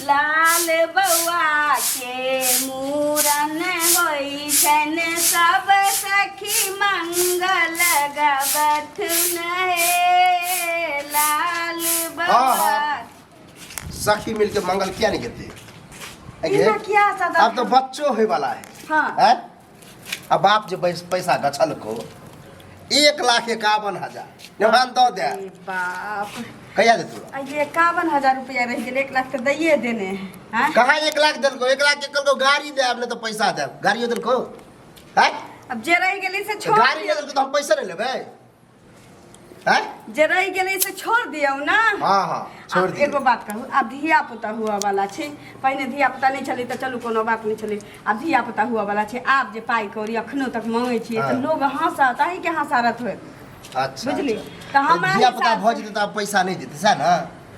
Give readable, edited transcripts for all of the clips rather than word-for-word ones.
लाल बौआ के मूड़न होइ छनि सब सखी मंगल गबथुन हे लाल बौआ। हाँ। सखी मिलके मंगल किया नहीं गेते? इतना किया सदा? अब तो बच्चो होए वाला है। हाँ। हैं? अब बाप जे पैसा गछल को 1,51,000 नेहान दऽ दे। अरे बाप। कहिया दे तू? आ ये 51,000 रुपया रह गेल, 1 लाख तो दैये देने हैं। हाँ? कहाँ 1 लाख देलको? 1 लाख के कहलको गाड़ी दे, अब नहीं तो पैसा दे। गाड़ियो देलको? हैं? अब जे रह गेलै से छोड़ गाड़ी दियौ। दे देलको तो हम पैसा नहीं लेबै। हैं? जे रह गेलै से छोड़ दियौ ना। हाँ हाँ छोड़ आब दियौ। एगो बात कहू, आब धिया पुता हुआ वाला छै। पहिने धिया पुता नहि छलै तऽ चलू कोनो बात नहि छलै, आब धिया पुता हुआ वाला छै। आब जे पाइ कौड़ी अखनो तक मांगै छियै तऽ लोग हँसत, अहीँके हँसारत होयत। अच्छा, बुझली? अच्छा। तऽ हमरा धिया पुता हिसाब भऽ जेतै तऽ आब पैसा नहि देतै, सएह ने?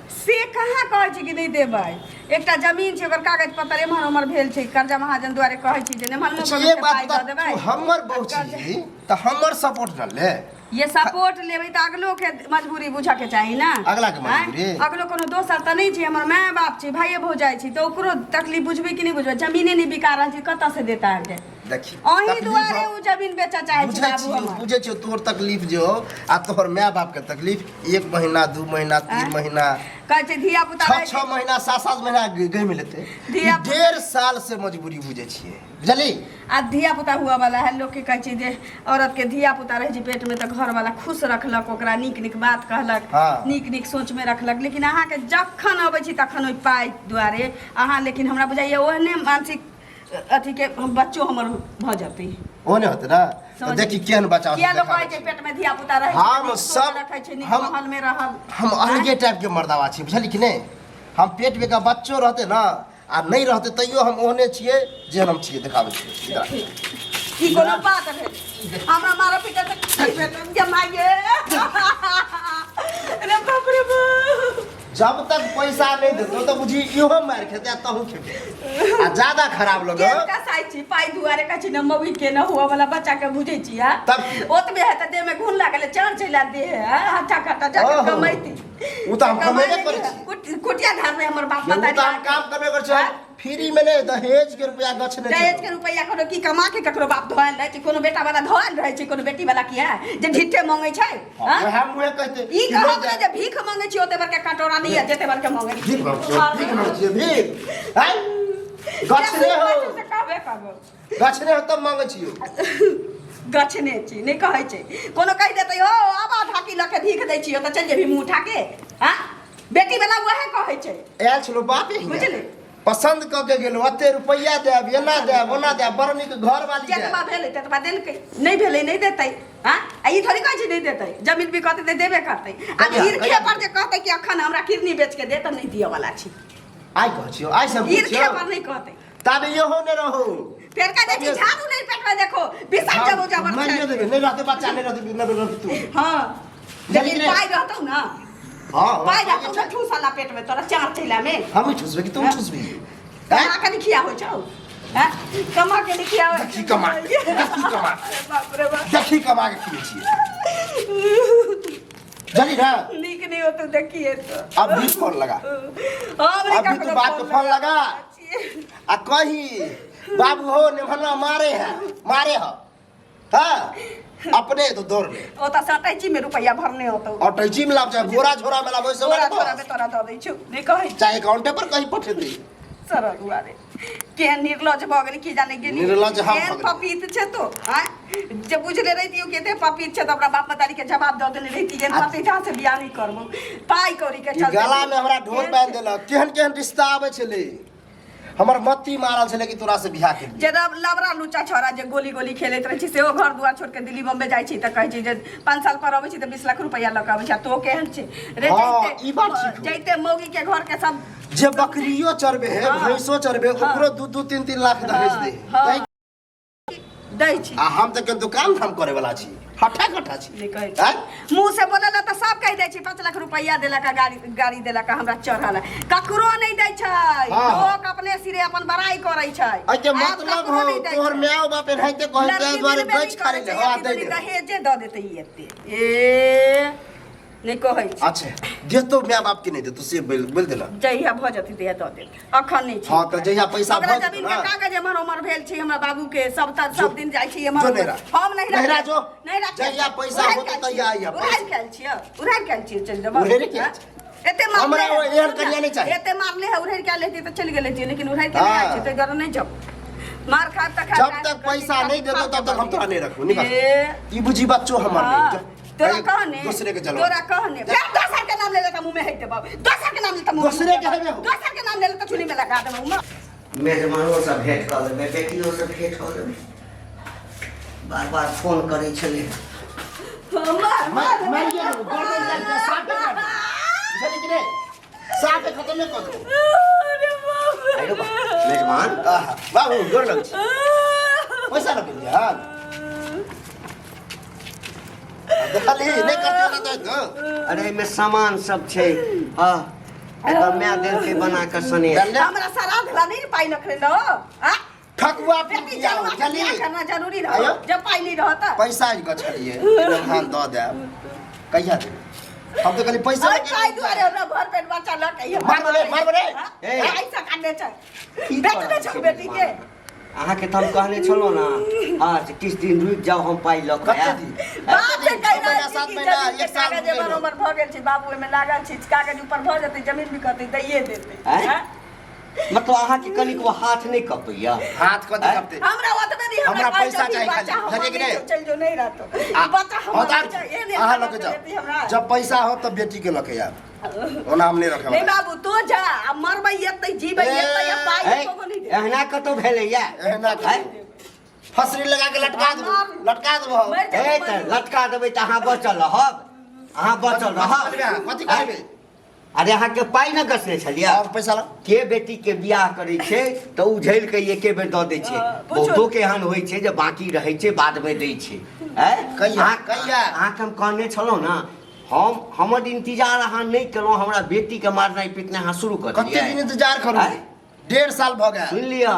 से कहाँ कहै छै कि नहि देबै। एकटा जमीन छै, ओकर कागज पत्तर एम्हर ओम्हर भेल छै, कर्जा महाजन दुआरे कहै छी जे एम्हर अच्छा, मोहर एक बात पाइ बता, दऽ देबै। तू हमर बहू छी तऽ हमर सपोर्ट न ले। ये सपोर्ट लेबै तऽ अगलो के मजबूरी बुझऽ के चाही ना। अगला के मजबूरी? आँय? अगलो कोनो दोसर तऽ नहि छै, हमर माय बाप छै, भाइये भौजाइ छै, तऽ ओकरो तकलीफ बुझबै कि नहि बुझबै? जमीने नहि बिका रहल छै, कतऽ से देता अहाँके? देखी, अहीं तकलीफ दुआरे हम ओ जमीन बेचऽ चाहै छै बुझै बाबू छियौ, हमर। बुझै छियौ तोहर तकलीफ जे हो आ तोहर माय बाप के तकलीफ। 1 महीना 2 महीना 3 आँय? महीना कहै छै धिया पुता छः रहै छः छै। महीना 7-7 महीना गहि लेतै। धिया ई 1.5 साल से मजबूरी बुझै छियै, बुझली? आब धिया पुता हुआ वाला है। लोक के कहै छै जे औरत के धिया पुता रहै छै पेट में तऽ घर वाला खुश रखलक, ओकरा नीक नीक बात कहलक, नीक नीक सोच में रखलक। लेकिन अहाँके जखन अबै छी तखन ओहि पाइ दुआरे अहाँ, लेकिन हमरा बुझाइए ओहने मानसिक अथी के हम बच्चो हमर भऽ जेतै। ओहने होतै ना? तऽ समझ देखी केहन बच्चा किया लोक देखाबै कहै छै छै। पेट में धिया पुता रहै छै, हम नीक सोच सब रखै छै, नीक हम माहौल में रहल। हम अलगे टाइप के मर्दावा छी, बुझली कि नहि? हम पेट में का बच्चो रहते ना आ नहि रहते तैयो हम ओहने छियै जेहन हम छियै, देखाबै छियै। इधर आ। ई कोनो बात भेल? हमरा मारा पीटा तऽ की भेल? गे माये रे बाप रे बाप। जब तक पैसा नहीं देतो तो बुझी इहो मार खेते आ तहू खेबे आ ज्यादा खराब लगो। केहन कसाई छी पाइ दुआरे कहै छी न मौगी के न हुआ वाला बच्चा के बुझै छी हा? तब की? ओतबे है तऽ देह में घुन लागल है, चार चलि आयल देह है, हट्टा खट्टा जाके ओहो। कमैती। उ तऽ हम कमेबे कमाइ करै नहि छी। कुटिया धार में हमर बाप उ तऽ मतारी हम काम करबे करै छी, आँय? फ्री में नहीं, दहेज के रुपया गछ नहीं दहेज के रुपया कोनो की कमा के ककरो बाप धोआल रहै छै? कोनो बेटा वाला धोआल रहै छै? कोनो बेटी वाला किया जे ढिठे मंगै छै? हाँ? वएह मुँहे कहते ई कि कहब नहि ने जाय। जे भीख मंगै छी ओते बड़का कटोरा नहीं है जेते बड़का मंगै छी। भीख मंगै छियै, भीख मंगै छियै, भीख। आँय? गछने हो। से कहबे करबो। गछने हो तब मंगै छियौ। गछने छी नहि कहै छै कोनो कहि देतै हो आब आधा किलो के भीख दै छियौ तऽ चलि जेबही मुँह उठा के। हाँ बेटी वाला वएह कहै छै। आयल छलो बाप ही बुझली? पसंद कऽ के गेलो, ओते रुपैआ देब, एना देब, ओना देब, बड़ नीक घर वाली देब। जतबा भेलै ततबा देलकै, नहि भेलै नहि देतै। हाँ आ ई थोड़ी कहै छै नहि देतै, जमीन बिकतै तऽ देबे करतै। आ कहिया? ईर्खे कहिया? पर जे कहतै कि अखन हमरा किडनी बेच के दे तऽ नहि दिअ वाला छी। आइ कहै छियौ, आइ सब ईर्खे पर नहि कहतै। ताबे इहो नहि रहू। फेर कह दै छी झाड़ू नहि पेटमे देखो बिसर जबो जबर मारियो देबै, नहि रहतै बच्चा, नहि रहतै, नहि रहतै तू। हाँ लेकिन नहि। पाइ रहतौ ना। हाँ, पाइ रहतौ ना ठूसला पेट में तोरा चार चैला में। हम ही ठूसबै कि तू ठूसबी? कमा के नहीं खिया होइ छौ? हैं? कमा के नहीं खिया होइ। देखी कमा के, देखी कमा के। बाप रे बाप। देखी कमा के खियै छियै। जानी ना? नीक नहीं होतो देखिए तो। अब भी फोन लगा। अब नहीं अब भी तू ककरो बाप के फोन लगा। आ कही बाबू हो नेभना मारे है, मारे है। हाँ अपने तो दौड़ ले। ओ तऽ सटैची में रुपैया भरने होतो। और टैची में लाभ चाहे बोरा झोरा में लाभ, ओइसे बोरा वाला झोरा में तोरा दऽ दै छौ, नहि कहै। चाहे अकाउंटे पर कहीं पठे दे। सर दुआरे केहन निर्लज भऽ गेली की जाने गेली। निर्लज हम केहन भऽ गेली। पपीत छै तो, आँय? जे बुझले रहितियौ कि एते पपीत छै तऽ अपना बाप मतारी के जवाब दऽ देने रहिती जे पपीता से बियाह नहि करबौ पाइ कौड़ी के ई चलते। गला में हमरा ढोर बांधि देलक। केहन केहन रिश्ता आबै छलै, हमर मत्ती मारल छलै कि तोरा से बियाह केलियै। जे लबरा लुच्चा छोरा जे गोली गोली खेलैत रहै छै सेहो घर दुआर छोड़ि के दिल्ली बम्बे जाइ छै तऽ कहै छै जे 5 साल पर अबै छै तऽ 20 लाख रुपैआ लऽ के अबै छै। आ तो केहन छै रे? हाँ, जैते ई बात ठीक हौ। जैते मौगी के घर के सब जे बकरियो चरबे है, हाँ। भैंसो चरबे, हाँ। ओकरो 2-2 3-3 लाख दहेज दे। हाँ। दै दै छी। आ हम तऽ केहन काम धाम करे वाला छी, हट्ठा कट्ठा छी। नहि कहै छी। आँय? मुँह से बोलल तऽ सब कहि दै छै 5 लाख रुपैआ देलक आ गाड़ी गाड़ी देलक आ हमरा चढ़ल है। ककरो नहि दै छै। हाँ। लोक अपने सिरे अपन बड़ाई करै छै। एहिके आब मतलब ककरो हो नहि दै तोहर छै। माय बाप एनाहिते कहै, ताहि लड़की दुआरे मिलबे नहि गछि खाली करै ले, छै, हँ, एते दै दुनी दे। दहेजे दऽ देतै ई एते। ए नहि कहै छी। अच्छा देतो माय बाप के, नहि देतो से बोल बोल देना। जहिया भऽ जेतै तहिया दऽ देब, अखन नहि छै। हँ तऽ जहिया पैसा ओकरा भऽ जेतौ जमीन के ना। कागज एम्हर ओम्हर भेल छै हमरा बाबू के, सब तर सब दिन जाइ छै एम्हर जो ओम्हर। नैहरा। हम नहीं नैहरा जो। नहीं राखब। जहिया पैसा उड़ाइल होतौ कयल तहिया छियै। आइया। उड़ाइल कयल छियै, उड़ाइल कयल छियै, चलि जेबै। उड़ेरे किया हँ? छै? एते मारले हमरा है, ओ एहन सुन ना, कनिया नहि चाही। एते मारले है, उड़ाइल कयल लेती तऽ चलि गेल, लेकिन उड़ाइल के नहि आयल छै, ताहि दुआरे नहि जब मार खाब तऽ खाब। जब तक पैसा नहीं देतो तब तक हम तोरा नहीं रखबो, निकल। ए, ई बुझी बच्चो हमर हाँ, नहीं। जो, तोरा कहीं कहने दूसरे के जलवा। तोरा कहने फेर दोसर के नाम ले लेता मुंह में हेते बाबू, दोसर के नाम लेता मुंह में। दोसरे के हेबे हो। दोसर के नाम ले लेता चुली में लगा देबो मुंह। मेजबानोसँ भेँट कऽ लेबै, बेटियोसँ भेँट कऽ लेबै। बार बार फोन करै छलै। मार मार। मारिए देबो, गर्दन काटि कऽ साफे काटि देबो। बुझलियै कि नहि? साफे खतमे कऽ देबो। अरे बाप रे। आइरो बा, मेजबान। आहा, बाबू गोर लगै छी। पैसा लऽ गेलियै हन? देखली नहि करते तऽ दे। अरे एहिमे सामान सब छै। हँ, एकर माय देलकै बना कऽ सनेह। डरले? हमरा श्राद्ध ला नहीं पाई लखरे लो आ ठकुआ बेटी पिया जलवा के बुझली? बियाह करना जरूरी रहो आयो। जब पाई नहीं रहो त पैसा गछलियै धान दऽ देब, कहिया देबै? हम तऽ कहली पैसा ओइ लऽ के पाई दुआरे हमरा भर पेट बच्चा लऽ के आइए। मार बोले, मार बोले। हाँ? ए। ऐसा काटने छै, की बेच कऽ दे रहल छौ छियै बेटी के। मेजबान? अहाँके तऽ हम कहने छलहुँ ने, हँ, जे किछु दिन रुकि जाउ, हम पाइ लऽ कऽ कते आयब। दिन? बाप से छओ कहि महीना, रहल छी सात कि महीना, जमीन के एक साल कागज रुकि एमहर गेलौ। ओमहर भऽ गेल छै, बाबू ओहिमे लागल छै, कागज ऊपर भऽ जेतै, जमीन बिकतै, दैये देतै। आँय? आँय? मतलब अहाँके कनिक हाथ नहि कपैया? हाथ कथी आँय? कपतै? हमरा ओतबे नहीं, हमरा हमरा पैसा पैसा चाही खाली, बच्चा हमर बुझलियै कि नहीं नहि? छौ, चलि जो नहीं रहतो। आ- बच्चा हमर हँ, नहीं छौ, एहने अहाँ हालत लऽ के जाउ। देती हमरा। जब पैसा हो तब बेटी के लऽ के आयब, ओना हम नहीं रखे। नहीं बाबू, तो जा, आ मरबै एतै, जीबै एतै, आ पाइ है, एको गो नहीं देबै। एहना कतौ भेलैया? एहना है? फसरी लगा के लटका देबो, लटका देबो हम। मरि हे जेबै, तऽ मरि। लटका देबै तऽ अहाँ बचल रहब? अहाँ बचल रहब? कथी करबै? कथी करबै? अरे अहाँके पाइ ने गछने छलियै। और पैसा ला। के बेटी के बियाह करै छै तऽ उझैल के एके बेर दऽ दै छै। हँ, पूछू। बहुतो के एहन होइ छै जे बाकी रहै छै, बादमे दै छै। आँय? कहिया? कहिया? अहाँके हम कहने छलहुँ ने, हम हमर इंतजार अहाँ नहि केलहुँ, हमरा बेटीके मारनाइ पीटनाइ अहाँ शुरू कऽ कते देलियै। दिन इंतजार करू? आँय? 1.5 साल भऽ गेल। सुनि लिअ,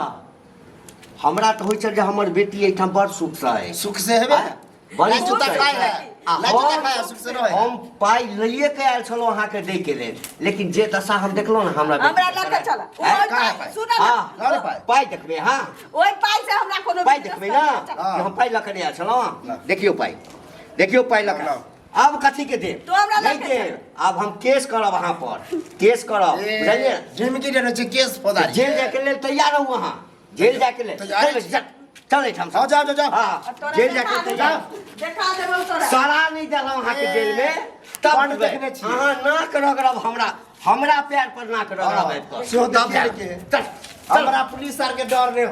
हमरा तऽ होइ छल जे हमर बेटी एहिठाम बड़ सुखसँ अछि। सुख से हेबे। आँय? बड़ी लाइ जूता सुख खाय अछि। है, आ लाइ जूता हम खाय है, सुख से रहै। हम पाइ लैए के आयल छलहुँ अहाँके दै के लेल, लेकिन जे दशा हम देखलहुँ ने हमरा बेटी हमरा के लऽ के चल। आँय? ओहि कहाँ पाइ पाइ? सुन ने। हँ। लाउ ने पाइ। पाइ देखबै? हँ। ओहि पाइ से हमरा कोनो पाइ बिजनेस देखबै ने? करना चल। हँ। जे हम पाइ लऽ के नहि आयल छलहुँ? ना। देखियौ पाइ, देखियौ पाइ लऽ के। लाउ। आब कथी के देब? तो हमरा नहि लऽ के देब। आब हम केस करब अहाँ पर, केस करब, बुझलियै? झिमकी देने छै केस फौदारी। जेल जायके लेल तैयार रहू अहाँ, जेल जायके लेल। तैयार चल छी। चल, चल एहिठाम हँ, जाओ जाओ जाओ। हँ, आ तोरा जेल जायके देखा तैयार। देबौ, देखा देबौ तोरा। सड़ा नहि देलहुँ अहाँके जेल में तब बड्ड बुझबै। देखने छियै। अहाँ नाक रगड़ब हमरा, हमरा पैर पर नाक रगड़ब हँ, आबि कऽ। सेहो तब देखिए जायब। के। चल चल। हमरा पुलिस आर के डर नहि होइ।